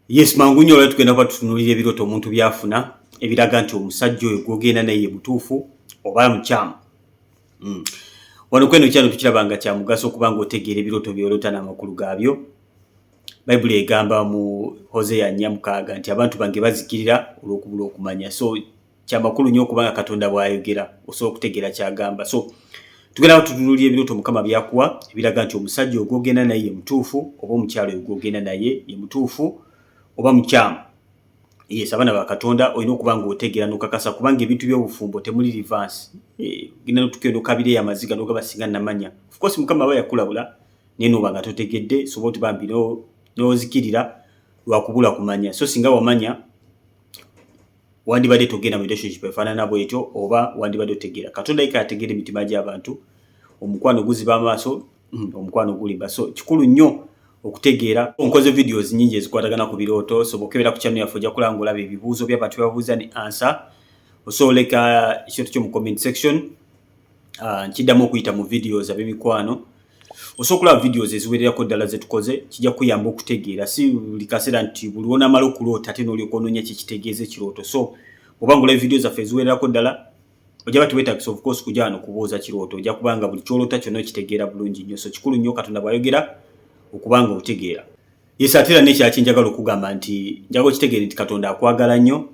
Yes, mangu nnyo olwa tugenda kuba tutunuulira ebirooto omuntu byafuna ebiraga nti omusajja oyo gwogenda naye ye mutuufu oba mukyamu. Wano kweno kyano tukiraba nga kya mugaso okubanga otegeera ebirooto by'oloota n'amakulu gaabyo. Bayibuli egamba mu Hoseya 4:6 nti abantu bange bazikirira olw'okubula okumanya. So kyamakulu nnyo okubanga Katonda bw'ayogera osobola okutegeera kyagamba. So tugenda tutunuulira ebirooto Mukama byakuwa ebiraga nti omusajja ogwogenda naye ye mutuufu oba omukyalo oyo gwogenda naye ye mutuufu oba mukyamu. Yes, abaana ba Katonda, olina okuba nga otegeera nokakasa, kubanga ebintu by'obufumbo temuli reverse. Genda notukeyo nokabireyo amaziga nogamba, "Singa namanya." Of course Mukama aba yakulabula, naye noba nga totegedde, soba oti bambi nozikirira lwakubula kumanya. So singa wamanya, wandibadde togenda mu relationship efaanana bwetyo, oba wandibadde otegeera. Katonda yeka ategeera emitima gy'abantu. Omukwano guziba amaaso, omukwano gulimba. So kikulu nnyo okutegeera. Nkoze videos nyingi ezikwatagana ku birooto, so bwokebera ku channel yaffe ojja kulaba ng'olaba ebibuuzo by'abantu byebabuuza ne answer. Osobola oleka ekirooto kyo mu comment section, nkiddamu okuyita mu videos. Ab'emikwano, osobola okulaba videos eziwererako ddala zetukoze, kijja kuyamba okutegeera. Si buli kaseera nti buli lwonamala okuloota ate n'olyoka onoonya kyekitegeeza ekirooto. So oba ng'olaba video zaffe eziwererako ddala, ojja ba tiwetagisa of course kujja wano kubuuza kirooto, ojja kubanga buli kyoloota kyonna okitegeera bulungi nnyo. So kikulu nnyo Katonda bw'ayogera okubanga otegeera. Yes, ate era nekyaki njagala okugamba nti njagala okitegeere nti Katonda akwagala nnyo,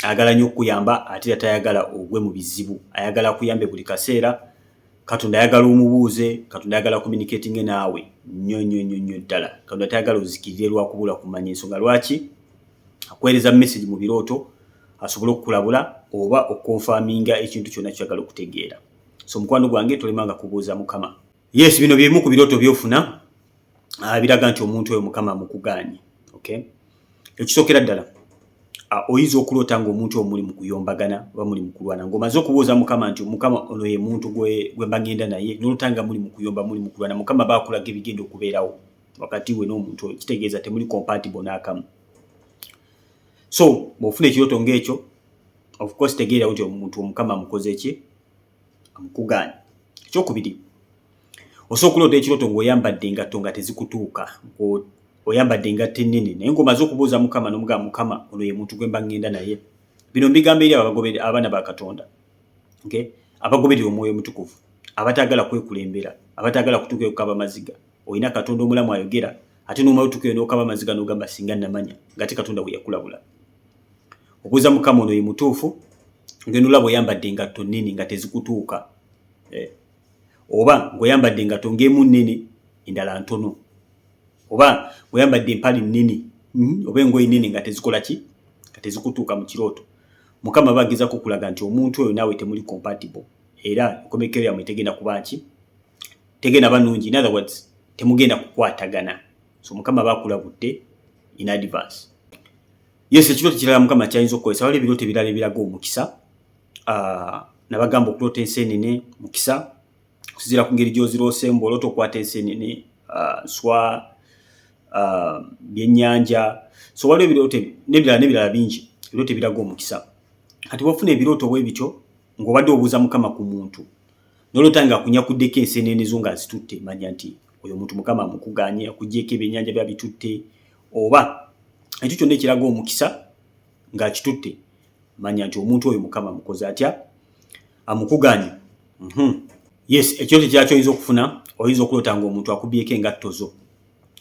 ayagala nnyo okukuyamba, ate era tayagala ogwe mu bizibu, ayagala akuyambe buli kaseera. Katonda ayagala omubuuze, Katonda ayagala communicating naawe nnyo nnyo nnyo nnyo ddala. Katonda tayagala ozikirire lwakubula kumanya. Ensonga lwaki akuweereza message mu birooto, asobole okukulabula oba okuconfirminga ekintu kyonna kyagala okutegeera. So mukwano gwange, tolemanga kubuuza Mukama. Yes, bino byemu ku birooto byofuna biraga nti omuntu oyo Mukama amukugaanye. Okay, ekisookera ddala, oyinza okuloota ng'omuntu oyo muli mu kuyombagana oba muli mu kulwana, ng'omaze okubuuza Mukama nti, "Mukama, ono ye muntu gwe mba ngenda naye?" N'oloota nga muli mu kuyomba, muli mu kulwana. Mukama baakulaga ebigenda okubeerawo wakati we n'omuntu oyo, kitegeeza temuli compatible n'akamu. So bw'ofuna ekirooto ng'ekyo, of course tegeerawo nti omuntu Omukama amukoze ki? Amukugaanye. Ekyokubiri, osobola okuloota ekirooto ng'oyambadde engatto nga tezikutuuka, oyambadde engatto ennene, naye ng'omaze okubuuza Mukama n'omugamba, "Mukama, ono ye muntu gwe mba ŋŋenda naye?" Bino mbigamba eri abo abaana ba Katonda, okay? Abagoberera Omwoyo Omutukuvu, abataagala kwekulembera, abataagala kutuukayo kukaba maziga. Olina Katonda omulamu ayogera, ate n'omala otuukayo n'okaba maziga n'ogamba, "Singa namanya," ng'ate Katonda bwe yakulabula. Obuuza Mukama, "Ono ye mutuufu?" Ngenda olaba oyambadde engatto nnene nga tezikutuuka, oba ng'oyambadde engatto ng'emu nnene, endala ntono, oba ng'oyambadde empale nnene, oba engoye nnene nga tezikola ki? Nga tezikutuuka mu kirooto. Mukama aba agezaako okulaga nti omuntu oyo naawe temuli compatible, era enkomekero yammwe tegenda kuba ki? Tegenda ba nnungi. In other words, temugenda kukwatagana. So Mukama aba akulabudde in advance. Yes, ekirooto kirala Mukama kyayinza okukozesa, waliwo ebirooto ebirala ebiraga omukisa. Nabagamba okuloota enseenene mukisa, okusinziira ku ngeri gy'ozirooseemu. Bw'oloota okwata enseenene, nswa, byennyanja. So waliwo ebirooto n'ebirala n'ebirala bingi, ebirooto ebiraga omukisa. Kati bw'ofuna ebirooto bwe bityo ng'obadde obuuza Mukama ku muntu, n'oloota ng'akunyakuddeko enseenene zo ng'azitutte, manya nti oyo omuntu Mukama amukugaanye, akuggyeeko ebyennyanja byabitutte, oba ekyo kyonna ekiraga omukisa ng'akitutte, manya nti omuntu oyo Mukama amukoze atya? Amukugaanye. Yes, ekirooto ekirala ky'oyinza okufuna, oyinza okuloota ng'omuntu akubyeko engatto zo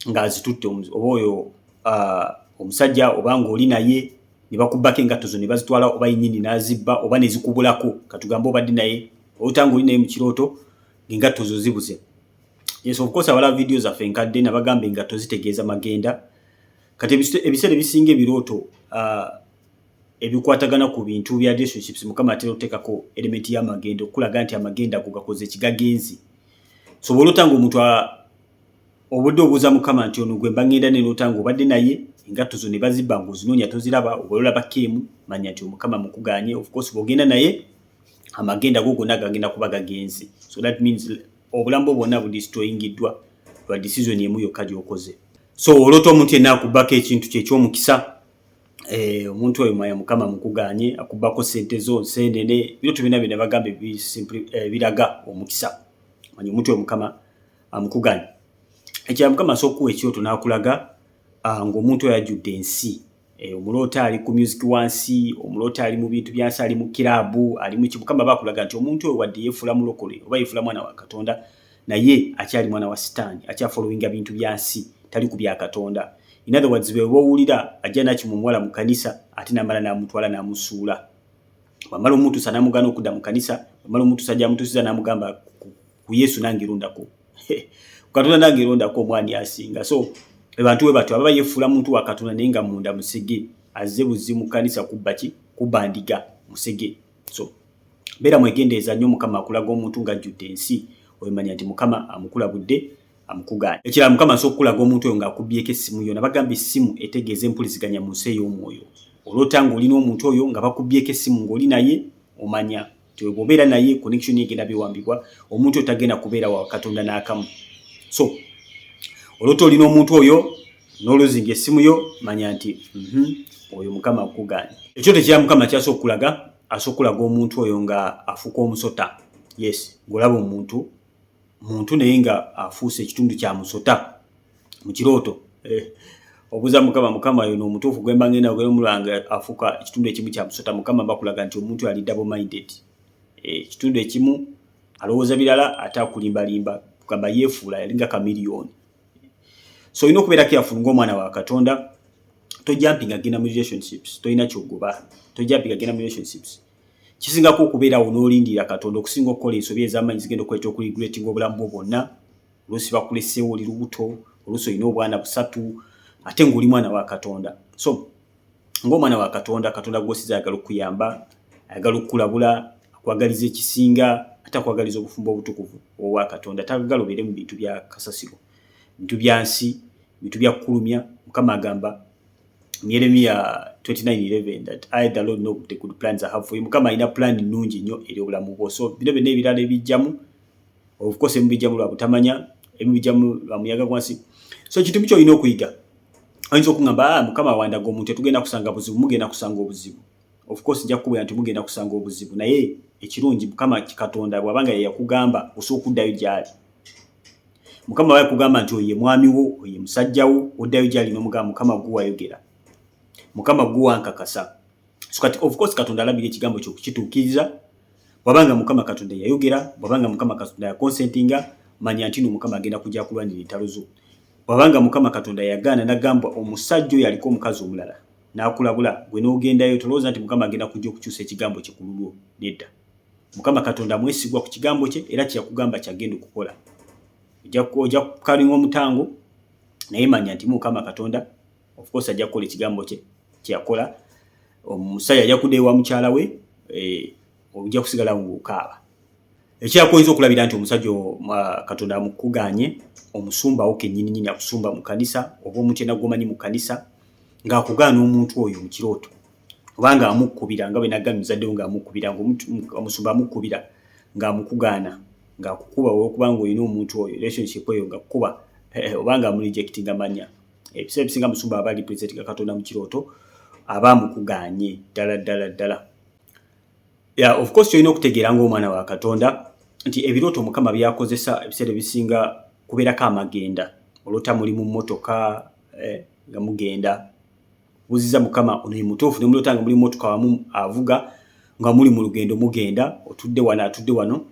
ng'azitutte, oba oyo omusajja oba ng'oli naye ne bakubbako engatto zo ne bazitwala, oba yennyini n'azibba, oba ne zikubulako. Katugambe obadde naye, oloota ng'oli naye mu kirooto ng'engatto zo zibuze. Yes, of course abalaba video zaffe enkadde, nabagamba engatto zitegeeza magenda. Kati ebiseera ebisinga ebirooto ebikwatagana ku bintu bya relationships, Mukama atera okuteekako element y'amagenda okulaga nti amagenda ago gakoze ekigagenzi. So bw'oloota ng'omuntu obudde obuuza Mukama nti, "Ono gwe mba ŋŋenda?" Neroota ng'obadde naye, engatto zo ne bazibba, ng'ozinoonya toziraba, oba olabako emu, manya nti Omukama mukugaanye. Of course bw'ogenda naye, amagenda go gonna gagenda kuba gagenze. So that means obulamu bwo bwonna budestroyingiddwa lwa decision emu yokka gy'okoze. So oloota omuntu yenna akubbako ekintu kye eky'omukisa, omuntu oyo mwaya Mukama mukugaanye, akubbako sente zo, nseenene. Birooto byonna byonna bagamba ebiraga omukisa, manya omuntu oyo Mukama amukugaanye. Ekirala, Mukama asobola okuwa ekirooto n'akulaga Ng'omuntu oyo ajjudde ensi, omuloota ali ku music wansi, omuloota ali mu bintu byansi, ali mu kiraabu, ali mu ki. Mukama bakulaga nti omuntu oyo wadde yeefuula mulokole oba yeefuula mwana wa Katonda, naye akyali mwana wa Sitaani, akyafollowinga bintu byansi, tali ku bya Katonda. In other words, bwe bowulira ajja nakima omuwala mu kanisa, ate namala n'amutwala n'amusuula. Bwamala omutuusa n'amugaana okudda mu kanisa, bwamala omutuusa gy'amutuusiza n'amugamba, "Ku Yesu nange rondako, Katonda nange rondako omwani asinga." So abantu we batyo ababa yeefuula muntu wa Katonda, naye nga munda musege, azze buzi mu kanisa kubba ki? Kubba ndiga, musege. So beera mwegendeeza nnyo. Mukama akulaga omuntu ng'ajjudde ensi, oyomanya nti Mukama amukulabudde, amukugaanya. Ekirala, Mukama asobola okukulaga omuntu oyo ng'akubyeko essimu yo. Nabagamba essimu etegeeza empuliziganya mu nsi ey'omwoyo. Oloota ng'olina omuntu oyo nga bakubyeko essimu ng'oli naye, omanya nti bw'obeera naye connection egenda biwambibwa, omuntu oyo tagenda kubeera wa Katonda n'akamu. So oloota olina omuntu oyo n'olozinga essimu yo, manya nti oyo Mukama akugaanya. Ekyoto ekya Mukama kyasobola okukulaga, asobola okulaga omuntu oyo nga afuuka omusota. Yes, ng'olaba omuntu muntu naye nga afuuse ekitundu kya musota mu kirooto. Obuuza Mukama, "Mukama, yono omutuufu gwemba ngenda omulanga afuuka ekitundu ekimu kya musota?" Mukama bakulaga nti omuntu ali double minded, ekitundu ekimu alowooza birala ate akulimbalimba, kugamba yeefuula yalinga kamiliyoni. So olina okubeera careful ng'omwana wa Katonda. Tojumpinga genda mu relationships, tolina kyogoba. Tojumpinga genda mu relationships. Kisingako okubeerawo n'olindirira Katonda okusinga okukola ensobi ez'amaanyi zigenda okuleeta okuregretinga obulamu bwo bwonna. Oluusi bakuleseewo oli lubuto, oluusi olina obwana busatu, ate ng'oli mwana wa Katonda. So ng'omwana wa Katonda, Katonda gw'osiza ayagala okukuyamba, ayagala okukulabula, akwagaliza ekisinga, ate akwagaliza obufumbo obutukuvu obwa Katonda. Tagagala obeere mu bintu bya kasasiro, bintu bya nsi, bintu bya kukulumya. Mukama agamba Yeremiya 29:11 that "I, the Lord, know the good plans I have for you." Mukama alina plan nnungi nnyo eri obulamu bwo. So bino byonna ebirala ebijjamu, of course ebimu bijjamu lwa butamanya, ebimu bijjamu lwa muyaga gwansi. So ekintu kyolina okuyiga, oyinza okuŋŋamba, "Ah, Mukama wandaga omuntu, tetugenda kusanga buzibu." Mugenda kusanga obuzibu. Of course nja kukubwera nti mugenda kusanga obuzibu, naye ekirungi, Mukama Katonda bw'abanga ye yakugamba, osobola okuddayo gy'ali. Mukama aba yakugamba nti oyo ye mwami wo, oyo ye musajja wo, oddayo gy'ali n'omugamba, "Mukama, gwe wayogera, Mukama gwe wankakasa." So kati of course Katonda alabira ekigambo kyo okukituukiriza. Bw'abanga Mukama Katonda yayogera, bw'abanga Mukama Katonda yaconsentinga, manya nti no Mukama agenda kujja kulwanira entalo zo. Bw'abanga Mukama Katonda yagaana n'agamba omusajja oyo aliko omukazi omulala, n'akulabula gwe n'ogendayo, tolowooza nti Mukama agenda kujja okukyusa ekigambo kye ku lulwo. Nedda, Mukama Katonda mwesigwa ku kigambo kye, era kyeyakugamba kyagenda okukola. Ojja kukalinga omutango, naye manya nti Mukama Katonda of course ajja kukola ekigambo kye kyeyakola. Omusajja ajja kudda ewa mukyala we, ojja kusigala ng'okaaba. Ekirala oyinza okulabira nti omusajja Katonda amukuganye, omusumba wo kennyininyini akusumba mu kanisa, oba omuntu yenna gw'omanyi mu kanisa ng'akugaana omuntu oyo mu kirooto, oba ng'amukkubira, nga bwe nagambye muzadde wo ng'amukkubira, ng'omusumba amukkubira ng'amukugaana, ng'akukuba olw'okuba ng'olina omuntu oyo, relationship eyo, ng'akukuba oba ng'amurejectinga, manya ebiseera ebisinga musumba aba representinga Katonda mu kirooto, aba amukugaanye ddala ddala ddala. Yeah, of course olina okutegeera ng'omwana wa Katonda nti ebirooto Mukama byakozesa ebiseera ebisinga kubeerako amagenda. Oloota muli mu mmotoka, nga mugenda, buuziza Mukama, "Ono ye mutuufu?" Ne muloota nga muli mu mmotoka wamu, avuga, nga muli mu lugendo mugenda, otudde wano, atudde wano,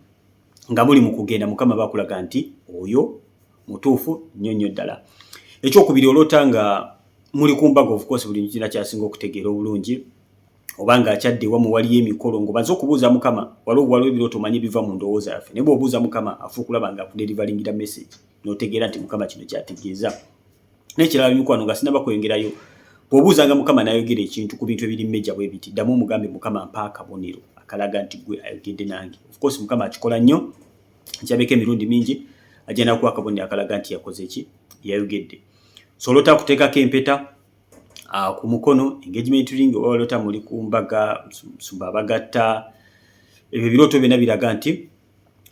nga muli mu kugenda, Mukama bakulaga nti oyo mutuufu nnyo nnyo ddala. Ekyokubiri, oloota nga muli ku mbaga. Of course buli kina kyasinga okutegeera obulungi, oba nga akyadde ewammwe waliyo emikolo, ng'omaze okubuuza Mukama. Waliwo ebirooto omanyi biva mu ndowooza yaffe, naye bw'obuuza Mukama afuuka okulaba nga akudeliveringira message n'otegeera nti Mukama kino kyategeeza. N'ekirala, mikwano, nga sinaba kweyongerayo, bw'obuuzanga Mukama n'ayogera ekintu ku bintu ebiri major bwe biti, ddamu omugambe, "Mukama, mpa akabonero akalaga nti gwe ayogedde nange." Of course Mukama akikola nnyo, nkyabeko emirundi mingi, ajja nakuwa akabonero akalaga nti yakoze ki? Yayogedde. So oloota akuteekako empeta ku mukono, engagement ring, oba oloota muli ku mbaga, musumba abagatta, ebyo ebirooto byonna biraga nti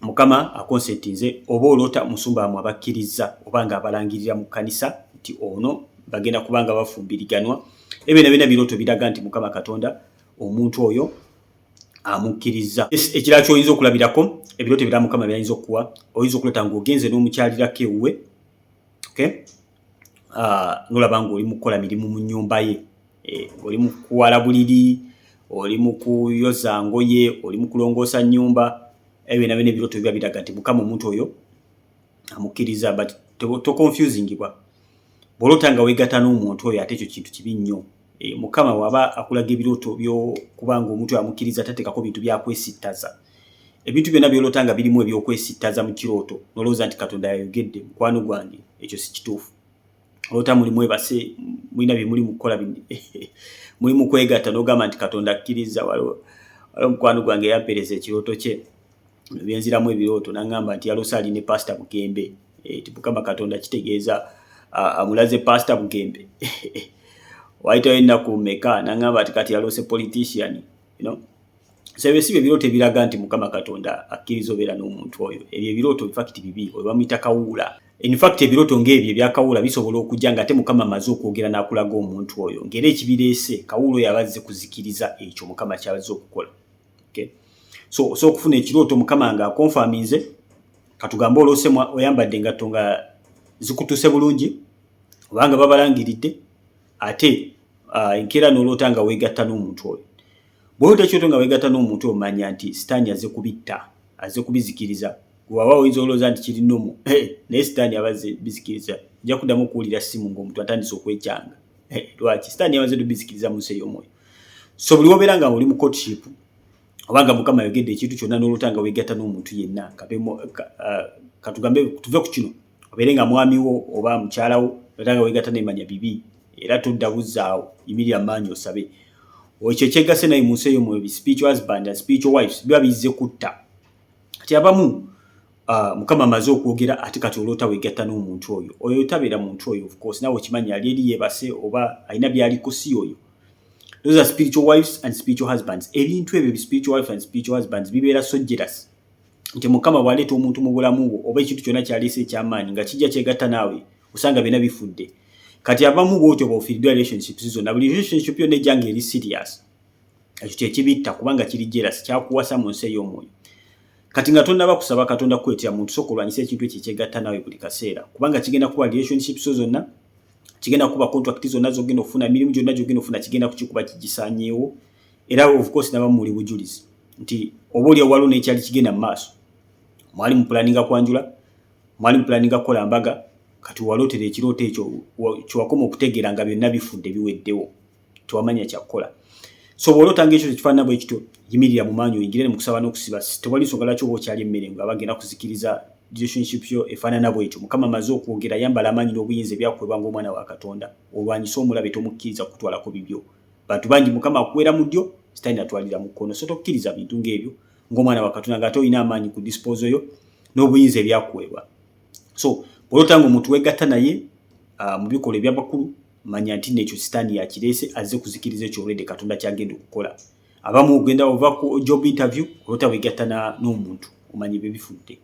Mukama aconsentinze. Oba oloota musumba wamwe abakkirizza, oba nga abalangirira mu kkanisa nti ono bagenda kuba nga bafumbiriganwa, ebyo byonna byonna birooto biraga nti Mukama Katonda omuntu oyo amukkiriza. Ekirala ky'oyinza okulabirako ebirooto ebirala Mukama byayinza okuwa, oyinza okuloota ng'ogenze n'omukyalirako ewuwe, okay? Nolaba ng'oli mu kukola mirimu mu nnyumba ye, ng'oli mu kuwala buliri, oli mu kuyoza ngoye, oli mu kulongoosa nnyumba. Ebyo byonna byonna ebirooto biba biraga nti Mukama omuntu oyo amukkiriza, but toconfusingibwa. Bw'oloota nga weegatta n'omuntu oyo, ate ekyo kintu kibi nnyo. Mukama waba akulaga ebirooto by'okuba nga omuntu oyo amukkiriza, tateekako bintu byakwesittaza. Ebintu byonna by'oloota nga birimu ebyokwesittaza mu kirooto, n'olowooza nti Katonda yayogedde, mukwano gwange, ekyo si kituufu. Oloota muli mwebase, mulina bye muli mukukola, muli mu kwegatta, n'ogamba nti Katonda akkiriza. Waliwo mukwano gwange yampeereza ekirooto kye byenziramu ebirooto, n'aŋŋamba nti yaloose ali ne Pasita Bugembe, ti Mukama Katonda kitegeeza amulaze Pasita Bugembe. Wayitayo ennaku meka, n'aŋŋamba nti kati yaloose politician. So ebyo si bye birooto ebiraga nti Mukama Katonda akkiriza obeera n'omuntu oyo. Ebyo ebirooto in fact bibi, oyo bamuyita kawuula. In fact ebirooto ng'ebyo ebyakawuula bisobola okujja nga ate Mukama amaze okwogera n'akulaga omuntu oyo, ng'era ekibireese kawuula oyo abazze kuzikiriza ekyo Mukama kyabazze okukola, okay? So osobola okufuna ekirooto Mukama nga akonfaminze. Katugambe oloose oyambadde engatto nga zikutuuse bulungi obanga babalangiridde, ate enkeera n'oloota nga weegatta n'omuntu oyo. Bw'oloota ekirooto nga weegatta n'omuntu oyo, omanya nti Sitaani azze kubitta, azze kubizikiriza. Waba oyinza olowooza nti kiri normal, naye Sitaani abazze bizikiriza. Ojja kuddamu okuwulira simu ng'omuntu atandise okwekyanga. Lwaki? Sitaani yabazze tubizikiriza mu nsi ey'omwoyo. So buli wobeera nga oli mu courtship oba nga Mukama ayogedde ekintu kyonna, n'oloota nga weegatta n'omuntu yenna, katugambe tuve ku kino, obeere nga mwami wo oba mukyala wo, oloota nga weegatta, nemanya bibi, era todda buzzaawo, yimirira maanyi osabe. Ekyo ekyegasse naye mu nsi ey'omwoyo, bi spiritual husband and spiritual wives, biba bizze kutta. Kati abamu, Mukama amaze okwogera, ate kati oloota weegatta n'omuntu oyo. Oyo tabeera muntu oyo, of course naawe okimanyi, ali eri yeebase oba alina by'aliko, si oyo. Those are spiritual wives and spiritual husbands. Ebintu ebyo bi spiritual wives and spiritual husbands bibeera so jealous nti Mukama bw'aleeta omuntu mu bulamu bwo oba ekintu kyonna kyaleese ekyamaanyi nga kijja kyegatta naawe, osanga byonna bifudde. Kati abamu bwotyo bw'ofiiriddwa relationships zonna, buli relationship yonna ejja nga eri serious, ekyo kyekibitta, kubanga kiri jealous, kyakuwasa mu nsi ey'omwoyo. Kati nga tonnaba kusaba Katonda kukwetera muntu, sooka olwanyisa ekintu ekyo ekyegatta naawe buli kaseera, kubanga kigenda kuba relationships zonna, kigenda kuba contract zonna zogenda okufuna, emirimu gyonna gyogenda okufuna, kigenda kukikuba kigisaanyeewo. Era of course nabamu muli bujulizi nti oba oli waliwo n'ekyali kigenda mu maaso, mwali mupulaninga kwanjula, mwali mupulaninga kukola mbaga, kati walootera ekirooto ekyo kyewakoma okutegeera nga byonna bifudde, biweddewo, tewamanya kyakukola. So bw'oloota nga ekyo tekifaanana bwe kityo, yimirira mu maanyi, oyingire mu kusaba n'okusiba. Tewali nsonga lwaki oba okyali emmere nga bagenda kuzikiriza relationship yo efaanana bwetyo. Mukama amaze okwogera, yambala amaanyi n'obuyinza ebyakuweebwa ng'omwana wa Katonda, olwanyise omulabe, tomukkiriza kutwalako bibyo. Bantu bangi Mukama akuweera mu ddyo, Sitaani atwalira mu kkono. So tokkiriza bintu ng'ebyo ng'omwana wa Katonda, ng'ate olina amaanyi ku disposal yo n'obuyinza ebyakuweebwa. So bw'oloota nga omuntu weegatta naye mu bikolwa ebyabakulu, manya nti nekyo Sitaani yakireese, azze kuzikiriza ekyo olwedde Katonda kyagenda okukola. Abamu ogenda ova ku job interview, oloota weegatta n'omuntu, omanya ebyo bifudde.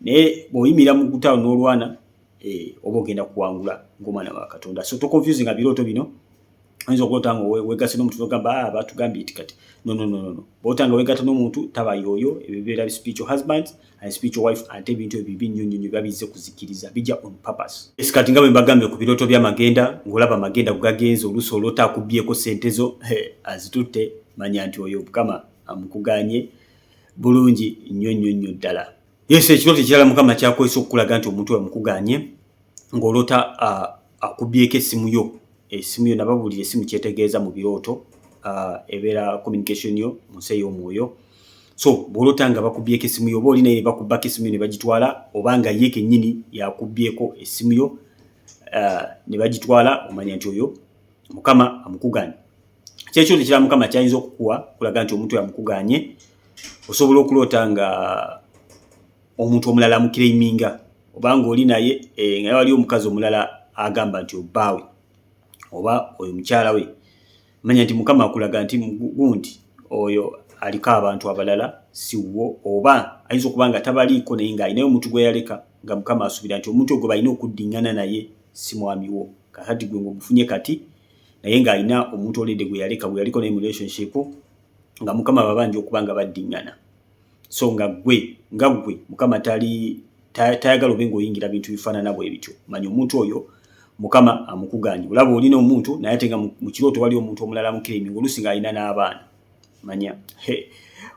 Naye bw'oyimirira mu gutalo n'olwana, oba ogenda kuwangula ng'omwana wa Katonda. So toconfusinga birooto bino. Oyinza okuloota nga weegasse n'omuntu n'ogamba, "Ah, batugambye nti kati." No, no, no, no, no. Bw'oloota nga weegatta n'omuntu, taba yoyo. Ebyo bibeera spiritual husbands and spiritual wife. Ate ebintu ebyo bibi nnyo nnyo nnyo, biba bizze kuzikiriza, bijja on purpose. Yes, kati nga bwe mbagambye ku birooto by'amagenda, ng'olaba amagenda gagenze, oluusi oloota akubyeko ssente zo, azitutte, manya nti oyo Mukama amukuganye bulungi nnyo nnyo nnyo ddala. Yes, ekirooto ekirala Mukama kyakozesa okukulaga nti omuntu oyo amukuganye, ng'oloota akubyeko essimu yo. Essimu yo, nababuulira essimu kyetegeeza mu birooto, ebeera communication yo mu nsi ey'omwoyo. So bw'oloota nga bakubyeko essimu yo, oba oli naye ne bakubbako essimu yo ne bagitwala, oba nga ye kennyini yakubyeko essimu yo ne bagitwala, omanya nti oyo Mukama amukuganye. Kyekirooto ekirala Mukama kyayinza okukuwa kulaga nti omuntu oyo amukuganye, osobola okuloota nga omuntu omulala amuclaiminga, oba ng'oli naye, nga waliwo omukazi omulala agamba nti obbaawe oba oyo mukyala we. Manya nti Mukama akulaga nti gundi oyo aliko abantu abalala, si wo. Oba ayinza okuba nga tabaliiko, naye ng'alinayo omuntu gwe yaleka, nga Mukama asuubira nti omuntu ogwo balina okuddiŋŋana naye, si mwami wo. Kakati gwe ng'omufunye kati, naye ng'alina omuntu oledde gwe yaleka, gwe yaliko naye mu relationship, nga Mukama babanja okuba nga baddiŋŋana. So nga ggwe Mukama tali tayagala obe ng'oyingira bintu bifaanana bwe bityo. Manya omuntu oyo Mukama amukuganye. Olaba olina omuntu naye ate nga mu kirooto wali omuntu omulala amuclaiminga, oluusi ng'alina n'abaana, manya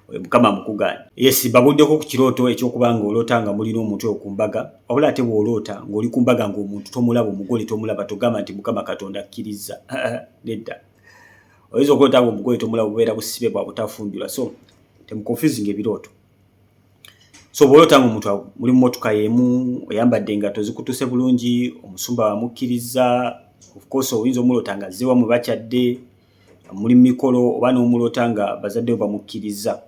Mukama amukuganye. Yes, babuddeko ku kirooto ekyokuba nga oloota nga mulina omuntu oyo ku mbaga. Wabula ate bw'oloota ng'oli ku mbaga ng'omuntu tomulaba, omugole tomulaba, togamba nti Mukama Katonda akkiriza. Nedda, oyinza okuloota nga omugole tomulaba, bubeera busibe bwa butafumbirwa. So temuconfusinga ebirooto. So bw'oloota nga omuntu muli mu mmotoka y'emu, oyambadde engatto zikutuuse bulungi, omusumba wamukkiriza, of course oyinza omuloota nga azze wammwe, bakyadde, muli mu mikolo, oba n'omuloota nga bazadde bo bamukkiriza,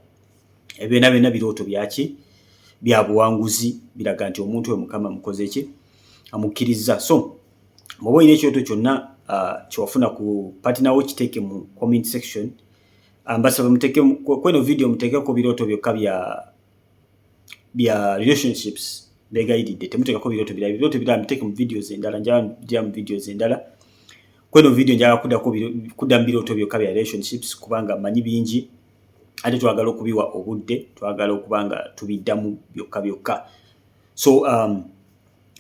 ebyo byonna byonna birooto byaki? Bya buwanguzi, biraga nti omuntu oyo Mukama mukoze ki? Amukkiriza. So bw'oba olina ekirooto kyonna kyewafuna ku partner wo, kiteeke mu comment section. Mbasaba muteeke kweno video, muteekeko birooto byokka bya relationships. Begayiridde, temuteekako birooto birala. Ebirooto birala muteeke mu videos endala, njala mu videos endala. Kweno video njagala kuddako kudda mu birooto byokka bya relationships, kubanga manyi bingi ate twagala okubiwa obudde, twagala okuba nga tubiddamu byokka byokka. So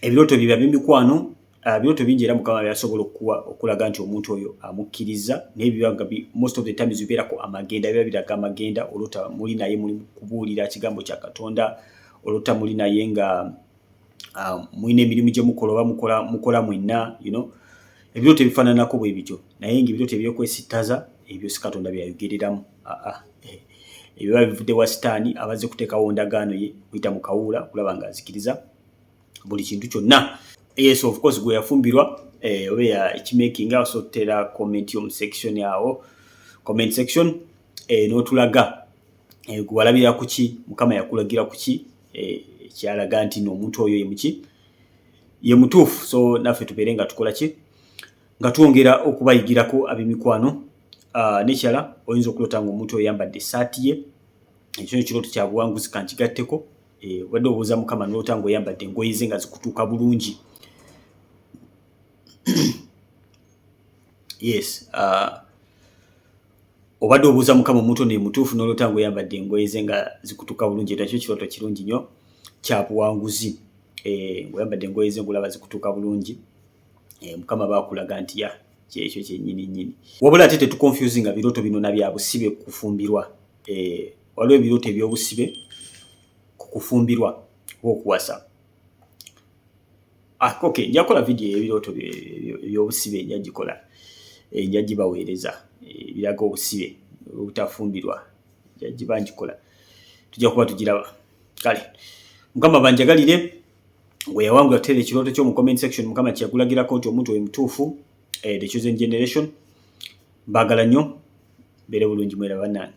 ebirooto bye byemikwano, birooto bingi era Mukama byasobola okukuwa okulaga nti omuntu oyo amukkiriza, naye biba nga most of the times bibeerako amagenda, biba biraga amagenda. Oloota muli naye muli kubuulira kigambo kya Katonda, oloota muli naye nga mulina emirimu gye mukola oba mukola mwenna, ebirooto ebifaananako bwe bityo. Naye nga ebirooto ebyokwesittaza ebyo si Katonda byayogereramu. Aa, ebyo biba bivudde wa Sitaani abazze kuteekawo ndagaano ye kuyita mu kawuula okulaba ng'azikiriza buli kintu kyonna. Yes, of course gwe yafumbirwa oba ekimakinga, so tutera comment yo mu section awo, comment section, n'otulaga gwe walabira ku ki, Mukama yakulagira ku ki ekyalaga nti n'omuntu oyo ye muki, ye mutuufu. So naffe tubeere nga tukola ki? Nga twongera okubayigirako ab'emikwano. Nekyala oyinza okuloota nga omuntu oyo yambadde essaati ye, ekyo ekirooto kya buwanguzi. Kankigatteko, obadde obuuza Mukama noloota ng'oyambadde engoye ze nga zikutuuka bulungi. Yes, obadde obuuza Mukama omuntu ono ye mutuufu, noloota ng'oyambadde engoye ze nga zikutuuka bulungi, nakyo kirooto kirungi nnyo kya buwanguzi. Ng'oyambadde engoye ze ng'olaba zikutuuka bulungi, Mukama baakulaga nti ya kyekyo kyennyini nnyini. Wabula ate tetuconfusinga birooto bino na bya busibe kufumbirwa. Waliwo ebirooto ebyobusibe ku kufumbirwa oba okuwasa. Ah, okay, nja kukola vidiyo ey'ebirooto ebyobusibe, nja gikola, nja gibaweereza, ebiraga obusibe obutafumbirwa, nja giba ngikola, tujja kuba tugiraba. Kale Mukama banjagalire. Gwe yawangula, tuteera ekirooto kyo mu comment section, Mukama kyeyakulagirako nti omuntu oyo mutuufu. The chosen generation, mbaagala nnyo, mbeere bulungi, mwera bannange.